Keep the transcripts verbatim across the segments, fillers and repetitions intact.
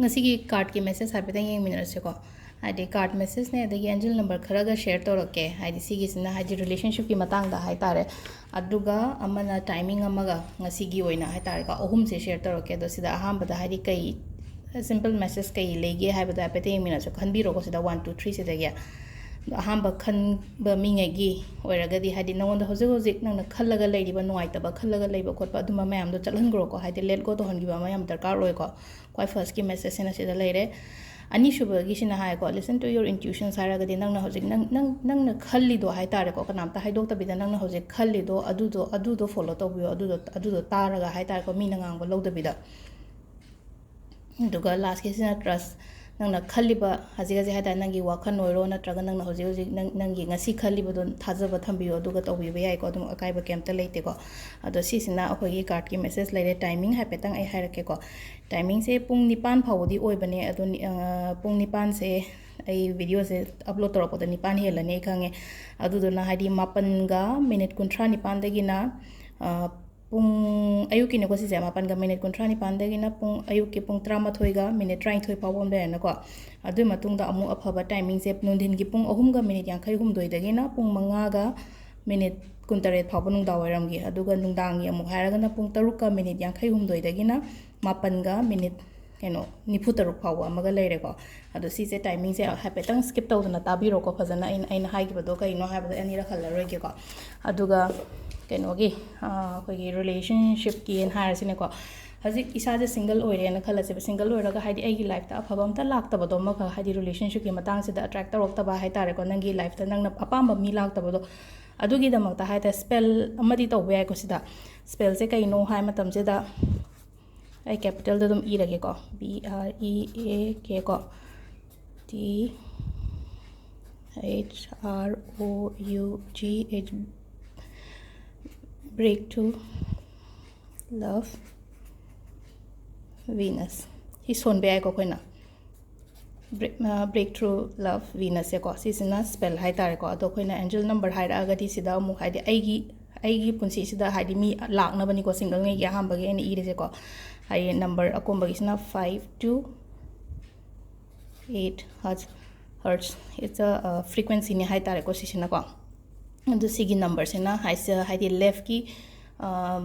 ꯉꯁꯤꯒꯤ cardꯀꯤ message ꯍꯥꯏꯐꯦꯠꯇꯪ ꯌꯦꯡꯃꯤꯟꯅꯔꯁꯤꯀꯣ꯫ ꯍꯥꯏꯗꯤ card messageꯅꯦ, ꯑꯗꯒꯤ angel number ꯈꯔꯒ share ꯇꯧꯔꯛꯀꯦ꯫ ꯍꯥꯏꯗꯤ ꯁꯤꯒꯤꯁꯤꯅ ꯍꯥꯏꯗꯤ relationshipꯀꯤ ꯃꯇꯥꯡꯗ ꯍꯥꯏꯇꯥꯔꯦ꯫ ꯑꯗꯨꯒ ꯑꯃꯅ timing ꯑꯃꯒ ꯉꯁꯤꯒꯤ ꯑꯣꯏꯅ ꯍꯥꯏꯇꯥꯔꯦꯀꯣ, ꯑꯍꯨꯝꯁꯦ share ꯇꯧꯔꯛꯀꯦ꯫ ꯑꯗꯣ ꯁꯤꯗ ꯑꯍꯥꯟꯕꯗ ꯍꯥꯏꯗꯤ ꯀꯩ simple message ꯀꯩ ꯂꯩꯒꯦ ꯍꯥꯏꯕꯗꯣ ꯍꯥꯏꯐꯦꯠꯇꯪ ꯌꯦꯡꯃꯤꯟꯅꯔꯁꯤ꯫ ꯈꯟꯕꯤꯔꯣꯀꯣ ꯁꯤꯗ one, two, three ꯁꯤꯗꯒꯤ꯫ ꯑꯗꯣ ꯑꯍꯥꯟꯕ ꯈꯟꯕ ꯃꯤꯉꯩꯒꯤ ꯑꯣꯏꯔꯒꯗꯤ ꯍꯥꯏꯗꯤ ꯅꯉꯣꯟꯗ ꯍꯧꯖꯤꯛ ꯍꯧꯖꯤꯛ ꯅꯪꯅ ꯈꯜꯂꯒ ꯂꯩꯔꯤꯕ ꯅꯨꯡꯉꯥꯏꯇꯕ ꯈꯜꯂꯒ ꯂꯩꯕ ꯈꯣꯠꯄ ꯑꯗꯨꯝꯕ ꯃꯌꯥꯝꯗꯣ ꯆꯠꯍꯟꯈ꯭ꯔꯣꯀꯣ꯫ ꯍꯥꯏꯗꯤ let go ꯇꯧꯍꯟꯈꯤꯕ ꯑꯃ ꯌꯥꯝ ꯗꯔꯀꯥꯔ ꯑꯣꯏꯀꯣ꯫ ꯈ꯭ꯋꯥꯏ firstꯀꯤ messageꯁꯤꯅ ꯁꯤꯗ ꯂꯩꯔꯦ꯫ ꯑꯅꯤꯁꯨꯕꯒꯤꯁꯤꯅ ꯍꯥꯏꯀꯣ, listen to your intuitions ꯍꯥꯏꯔꯒꯗꯤ ꯅꯪꯅ ꯍꯧꯖꯤꯛ ꯅꯪ, ꯅꯪ, ꯅꯪꯅ ꯈꯜꯂꯤꯗꯣ ꯍꯥꯏꯇꯥꯔꯦꯀꯣ, ꯀꯅꯥꯝꯇ ꯍꯥꯏꯗꯣꯛꯇꯕꯤꯗ ꯅꯪꯅ ꯍꯧꯖꯤꯛ ꯈꯜꯂꯤꯗꯣ ꯑꯗꯨꯗꯣ, ꯑꯗꯨꯗꯣ follow ꯇꯧꯕꯤꯌꯣ, ꯑꯗꯨꯗꯣ, ꯑꯗꯨꯗꯣ ꯇꯥꯔꯒ ꯍꯥꯏꯇꯥꯔꯦꯀꯣ, ꯃꯤꯅ ꯉꯥꯡꯕ ꯂꯧꯗꯕꯤꯗ꯫ ꯑꯗꯨꯒ lastꯀꯤꯁꯤꯅ trust, ꯅꯪꯅ ꯈꯜꯂꯤꯕ ꯍꯧꯖꯤꯛ ꯍꯧꯖꯤꯛ ꯍꯥꯏꯇꯥꯔꯦ, ꯅꯪꯒꯤ ꯋꯥꯈꯜ ꯑꯣꯏꯔꯣ ꯅꯠꯇ꯭ꯔꯒ ꯅꯪꯅ ꯍꯧꯖꯤꯛ ꯍꯧꯖꯤꯛ ꯅꯪ, ꯅꯪꯒꯤ ꯉꯁꯤ ꯈꯜꯂꯤꯕꯗꯣ ꯊꯥꯖꯕ ꯊꯝꯕꯤꯌꯣ, ꯑꯗꯨꯒ ꯇꯧꯕꯤꯕ ꯌꯥꯏꯀꯣ, ꯑꯗꯨꯝ ꯑꯀꯥꯏꯕ ꯀꯩꯝꯇ ꯂꯩꯇꯦꯀꯣ꯫ ꯑꯗꯣ ꯁꯤꯁꯤꯅ ꯑꯩꯈꯣꯏꯒꯤ cardꯀꯤ message ꯂꯩꯔꯦ꯫ Timing ꯍꯥꯏꯐꯦꯠꯇꯪ ꯑꯩ ꯍꯥꯏꯔꯛꯀꯦꯀꯣ꯫ Timingꯁꯦ ꯄꯨꯡ ꯅꯤꯄꯥꯟ ꯐꯥꯎꯕꯗꯤ ꯑꯣꯏꯕꯅꯦ, ꯑꯗꯣ ꯅꯤ-, ꯑ, ꯄꯨꯡ ꯅꯤꯄꯥꯟꯁꯦ ꯑꯩ videoꯁꯦ upload ꯇꯧꯔꯛꯄꯗ ꯅꯤꯄꯥꯟ ꯍꯦꯜꯂꯅꯤ ꯑꯩ ꯈꯪꯉꯦ꯫ ꯑꯗꯨꯗꯨꯅ ꯍꯥꯏꯗꯤ ꯃꯥꯄꯟꯒ minute ꯀꯨꯟꯊ꯭ꯔꯥ ꯅꯤꯄꯥꯟꯗꯒꯤꯅ, ꯑ, ꯄꯨꯡ, ꯑꯌꯨꯛꯀꯤꯅꯤꯀꯣ ꯁꯤꯁꯦ, ꯃꯥꯄꯟꯒ minute ꯀꯨꯟꯊ꯭ꯔꯥ ꯅꯤꯄꯥꯟꯗꯒꯤꯅ ꯄꯨꯡ, ꯑꯌꯨꯛꯀꯤ ꯄꯨꯡ ꯇꯔꯥꯃꯥꯊꯣꯏꯒ minute ꯇꯔꯥꯅꯤꯊꯣꯏ ꯐꯥꯎꯕ ꯑꯃ ꯂꯩꯔꯦꯅꯀꯣ꯫ ꯑꯗꯨꯒꯤ ꯃꯇꯨꯡꯗ ꯑꯃꯨꯛ ꯑꯐꯕ timingꯁꯦ ꯅꯨꯡꯊꯤꯟꯒꯤ ꯄꯨꯡ ꯑꯍꯨꯝꯒ minute ꯌꯥꯡꯈꯩ ꯍꯨꯝꯗꯣꯏꯗꯒꯤꯅ ꯄꯨꯡ ꯃꯉꯥꯒ minute ꯀꯨꯟꯇꯔꯦꯠ ꯐꯥꯎꯕ ꯅꯨꯡꯗꯥꯡ ꯋꯥꯏꯔꯝꯒꯤ, ꯑꯗꯨꯒ ꯅꯨꯡꯗꯥꯡꯒꯤ ꯑꯃꯨꯛ ꯍꯥꯏꯔꯒꯅ ꯄꯨꯡ ꯇꯔꯨꯛꯀ minute ꯌꯥꯡꯈꯩ ꯍꯨꯝꯗꯣꯏꯗꯒꯤꯅ ꯃꯥꯄꯟꯒ minute, ꯀꯩꯅꯣ, ꯅꯤꯐꯨ ꯇꯔꯨꯛ ꯐꯥꯎꯕ ꯑꯃꯒ ꯂꯩꯔꯦꯀꯣ꯫ ꯑꯗꯣ ꯁꯤꯁꯦ timingꯁꯦ ꯍꯥꯏꯐꯦꯠꯇꯪ skip ꯇꯧꯗꯅ ꯇꯥꯕꯤꯔꯣꯀꯣ ꯐꯖꯅ꯫ ꯑꯩꯅ, ꯑꯩꯅ ꯍꯥꯏꯈꯤꯕꯗꯣ ꯀꯩꯅꯣ ꯍꯥꯏꯕꯗꯣ ꯑꯩ ꯑꯅꯤꯔꯛ ꯍꯜꯂꯔꯣꯏꯒꯦꯀꯣ꯫ ꯑꯗꯨꯒ ꯀꯩꯅꯣꯒꯤ, ꯑ, ꯑꯩꯈꯣꯏꯒꯤ relationshipꯀꯤꯅ ꯍꯥꯏꯔꯁꯤꯅꯦꯀꯣ꯫ ꯍꯧꯖꯤꯛ ꯏꯁꯥꯁꯦ single ꯑꯣꯏꯔꯦꯅ ꯈꯜꯂꯁꯦꯕ꯫ Single ꯑꯣꯏꯔꯒ ꯍꯥꯏꯗꯤ ꯑꯩꯒꯤ lifeꯇ ꯑꯐꯕ ꯑꯝꯇ ꯂꯥꯛꯇꯕꯗꯣ ꯑꯃꯈꯛ, ꯍꯥꯏꯗꯤ relationshipꯀꯤ ꯃꯇꯥꯡꯁꯤꯗ attract ꯇꯧꯔꯛꯇꯕ ꯍꯥꯏꯇꯥꯔꯦꯀꯣ, ꯅꯪꯒꯤ lifeꯇ ꯅꯪꯅ ꯑꯄꯥꯝꯕ ꯃꯤ ꯂꯥꯛꯇꯕꯗꯣ, ꯑꯗꯨꯒꯤꯗꯃꯛꯇ ꯍꯥꯏꯇꯥꯔꯦ spell ꯑꯃꯗꯤ ꯇꯧꯕ ꯌꯥꯏꯀꯣ꯫ ꯁꯤꯗ spellꯁꯦ ꯀꯩꯅꯣ ꯍꯥꯏ ꯃꯇꯝꯁꯤꯗ ꯑꯩ capitalꯗ ꯑꯗꯨꯝ ꯏꯔꯒꯦꯀꯣ, B R E A K ꯀꯣ, T H R O U G H, break through love Venus꯫ ꯁꯤ ꯁꯣꯟꯕ ꯌꯥꯏꯀꯣ ꯑꯩꯈꯣꯏꯅ꯫ Break, ꯑ, break through love Venusꯁꯦꯀꯣ, ꯁꯤꯁꯤꯅ spell ꯍꯥꯏꯇꯥꯔꯦꯀꯣ꯫ ꯑꯗꯣ ꯑꯩꯈꯣꯏꯅ angel number ꯍꯥꯏꯔꯛꯑꯒꯗꯤ ꯁꯤꯗ ꯑꯃꯨꯛ ꯍꯥꯏꯗꯤ ꯑꯩꯒꯤ, ꯑꯩꯒꯤ ꯄꯨꯟꯁꯤꯁꯤꯗ ꯍꯥꯏꯗꯤ ꯃꯤ ꯂꯥꯛꯅꯕꯅꯤꯀꯣ, singleꯉꯩꯒꯤ ꯑꯍꯥꯟꯕꯒꯤ ꯑꯩꯅ ꯏꯔꯤꯁꯦꯀꯣ꯫ ꯍꯥꯏꯗꯤ number ꯑꯀꯣꯟꯕꯒꯤꯁꯤꯅ five two, Eight hertz, hertz, it's a, uh, frequencyꯅꯤ ꯍꯥꯏ ꯇꯥꯔꯦꯀꯣ ꯁꯤꯁꯤꯅꯀꯣ꯫ ꯑꯗꯨ ꯁꯤꯒꯤ numberꯁꯤꯅ ꯍꯥꯏꯁꯦ ꯍꯥꯏꯗꯤ leftꯀꯤ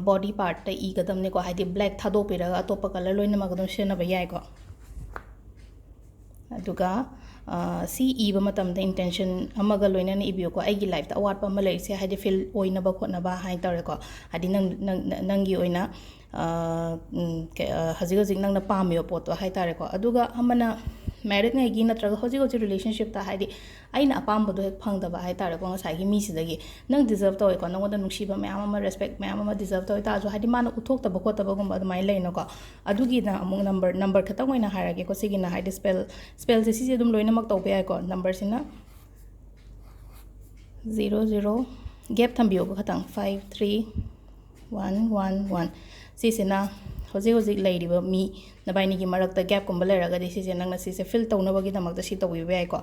body partꯇ ꯏꯒꯗꯕꯅꯤꯀꯣ, ꯍꯥꯏꯗꯤ black ꯊꯥꯗꯣꯛꯄꯤꯔꯒ ꯑꯇꯣꯞꯄ color ꯂꯣꯏꯅꯃꯛ ꯑꯗꯨꯝ ꯁꯤꯖꯤꯟꯅꯕ ꯌꯥꯏꯀꯣ꯫ ꯑꯗꯨꯒ ꯁꯤ ꯏꯕ ꯃꯇꯝꯗ intention ꯑꯃꯒ ꯂꯣꯏꯅꯅ ꯏꯕꯤꯌꯨꯀꯣ꯫ ꯑꯩꯒꯤ lifeꯇ ꯑꯋꯥꯠꯄ ꯑꯃ ꯂꯩꯔꯤꯁꯦ ꯍꯥꯏꯗꯤ fill ꯑꯣꯏꯅꯕ ꯈꯣꯠꯅꯕ ꯍꯥꯏ ꯇꯥꯔꯦꯀꯣ꯫ ꯍꯥꯏꯗꯤ ꯅꯪ ꯅꯪ ꯅꯪꯒꯤ ꯑꯣꯏꯅ ꯍꯧꯖꯤꯛ ꯍꯧꯖꯤꯛ ꯅꯪꯅ ꯄꯥꯝꯃꯤꯕ ꯄꯣꯠꯇꯣ ꯍꯥꯏ ꯇꯥꯔꯦꯀꯣ꯫ ꯑꯗꯨꯒ ꯑꯃꯅ marriedꯉꯩꯒꯤ ꯅꯠꯇ꯭ꯔꯒ ꯍꯧꯖꯤꯛ ꯍꯧꯖꯤꯛ relationshipꯇ ꯍꯥꯏꯗꯤ ꯑꯩꯅ ꯑꯄꯥꯝꯕꯗꯣ ꯍꯦꯛ ꯐꯪꯗꯕ ꯍꯥꯏ ꯇꯥꯔꯦꯀꯣ꯫ ꯉꯁꯥꯏꯒꯤ ꯃꯤꯁꯤꯗꯒꯤ ꯅꯪ deserve ꯇꯧꯋꯦꯀꯣ, ꯅꯪꯉꯣꯟꯗ ꯅꯨꯡꯁꯤꯕ ꯃꯌꯥꯝ ꯑꯃ, respect ꯃꯌꯥꯝ ꯑꯃ deserve ꯇꯧꯋꯦ ꯇꯥꯔꯁꯨ ꯍꯥꯏꯗꯤ ꯃꯥꯅ ꯎꯠꯊꯣꯛꯇꯕ ꯈꯣꯠꯇꯕꯒꯨꯝꯕ ꯑꯗꯨꯃꯥꯏꯅ ꯂꯩꯅꯀꯣ꯫ ꯑꯗꯨꯒꯤꯅ ꯑꯃꯨꯛ number number ꯈꯛꯇꯪ ꯑꯣꯏꯅ ꯍꯥꯏꯔꯒꯦꯀꯣ꯫ ꯁꯤꯒꯤꯅ ꯍꯥꯏꯗꯤ spell spellꯁꯦ ꯁꯤꯁꯦ ꯑꯗꯨꯝ ꯂꯣꯏꯅꯃꯛ ꯇꯧꯕ ꯌꯥꯏꯀꯣ꯫ Numberꯁꯤꯅ zero zero, gap ꯊꯝꯕꯤꯌꯣꯕ ꯈꯇꯪ, five three one one one꯫ ꯁꯤꯁꯤꯅ ꯍꯧꯖꯤꯛ ꯍꯧꯖꯤꯛ ꯂꯩꯔꯤꯕ ꯃꯤ ꯅꯕꯥꯏꯅꯤꯒꯤ ꯃꯔꯛꯇ gapꯀꯨꯝꯕ ꯂꯩꯔꯒꯗꯤ ꯁꯤꯁꯦ ꯅꯪꯅ ꯁꯤꯁꯦ fill ꯇꯧꯅꯕꯒꯤꯗꯃꯛꯇ ꯁꯤ ꯇꯧꯕꯤꯕ ꯌꯥꯏꯀꯣ꯫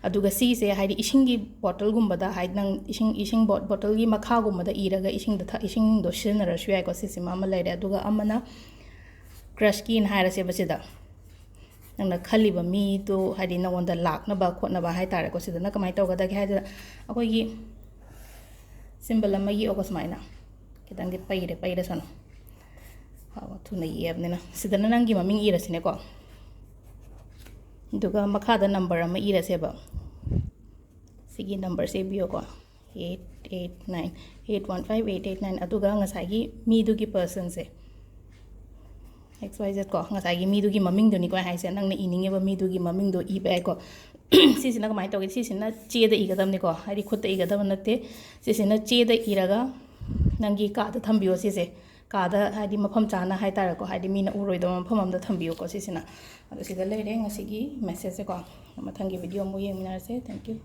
ꯑꯗꯨꯒ ꯁꯤꯁꯦ ꯍꯥꯏꯗꯤ ꯏꯁꯤꯡꯒꯤ bottleꯒꯨꯝꯕꯗ ꯍꯥꯏꯗꯤ ꯅꯪ ꯏꯁꯤꯡ ꯏꯁꯤꯡ bot- bottleꯒꯤ ꯃꯈꯥꯒꯨꯝꯕꯗ ꯏꯔꯒ ꯏꯁꯤꯡꯗ ꯊ- ꯏꯁꯤꯡꯗꯣ ꯁꯤꯖꯤꯟꯅꯔꯁꯨ ꯌꯥꯏꯀꯣ꯫ ꯁꯤꯁꯤꯃ ꯑꯃ ꯂꯩꯔꯦ꯫ ꯑꯗꯨꯒ ꯑꯃꯅ crushꯀꯤꯅ ꯍꯥꯏꯔꯁꯦꯕ ꯁꯤꯗ꯫ ꯅꯪꯅ ꯈꯜꯂꯤꯕ ꯃꯤꯗꯣ ꯍꯥꯏꯗꯤ ꯅꯉꯣꯟꯗ ꯂꯥꯛꯅꯕ ꯈꯣꯠꯅꯕ ꯍꯥꯏ ꯇꯥꯔꯦꯀꯣ꯫ ꯁꯤꯗꯅ ꯀꯃꯥꯏꯅ ꯇꯧꯒꯗꯒꯦ ꯍꯥꯏꯗꯨꯗ ꯑꯩꯈꯣꯏꯒꯤ symbol ꯑꯃ ꯌꯦꯛꯑꯣꯀꯣ ꯁꯨꯃꯥꯏꯅ꯫ ꯈꯤꯇꯪꯗꯤ ꯄꯩꯔꯦ, ꯄꯩꯔꯁꯅꯨ꯫ ꯍꯥꯎ, ꯊꯨꯅ ꯌꯦꯛꯑꯕꯅꯤꯅ꯫ ꯁꯤꯗꯅ ꯅꯪꯒꯤ ꯃꯃꯤꯡ ꯏꯔꯁꯤꯅꯦꯀꯣ꯫ ꯑꯗꯨꯒ ꯃꯈꯥꯗ number ꯑꯃ ꯏꯔꯁꯦꯕ꯫ ꯁꯤꯒꯤ numberꯁꯦ ꯏꯕꯤꯌꯣꯀꯣ꯫ Eight eight nine, eight one five eight eight nine꯫ ꯑꯗꯨꯒ ꯉꯁꯥꯏꯒꯤ ꯃꯤꯗꯨꯒꯤ personꯁꯦ, X Y Z ꯀꯣ, ꯉꯁꯥꯏꯒꯤ ꯃꯤꯗꯨꯒꯤ ꯃꯃꯤꯡꯗꯨꯅꯤꯀꯣ ꯑꯩ ꯍꯥꯏꯁꯦ꯫ ꯅꯪꯅ ꯏꯅꯤꯡꯉꯤꯕ ꯃꯤꯗꯨꯒꯤ ꯃꯃꯤꯡꯗꯣ ꯏꯕ ꯌꯥꯏꯀꯣ꯫ ꯁꯤꯁꯤꯅ ꯀꯃꯥꯏꯅ ꯇꯧꯒꯦ? ꯁꯤꯁꯤꯅ ꯆꯦꯗ ꯏꯒꯗꯕꯅꯤꯀꯣ, ꯍꯥꯏꯗꯤ ꯈꯨꯠꯇ ꯏꯒꯗꯕ ꯅꯠꯇꯦ꯫ ꯁꯤꯁꯤꯅ ꯆꯦꯗ ꯏꯔꯒ ꯅꯪꯒꯤ ꯀꯥꯗ ꯊꯝꯕꯤꯌꯣ ꯁꯤꯁꯦ꯫ ꯀꯥꯗ ꯍꯥꯏꯗꯤ ꯃꯐꯝ ꯆꯥꯅ ꯍꯥꯏ ꯇꯥꯔꯦꯀꯣ, ꯍꯥꯏꯗꯤ ꯃꯤꯅ ꯎꯔꯣꯏꯗꯕ ꯃꯐꯝ ꯑꯃꯗ ꯊꯝꯕꯤꯌꯨꯀꯣ ꯁꯤꯁꯤꯅ꯫ ꯑꯗꯣ ꯁꯤꯗ ꯂꯩꯔꯦ ꯉꯁꯤꯒꯤ messageꯁꯦꯀꯣ꯫ ꯃꯊꯪꯒꯤ video ꯑꯃꯨꯛ ꯌꯦꯡꯃꯤꯟꯅꯔꯁꯦ꯫ Thank you꯫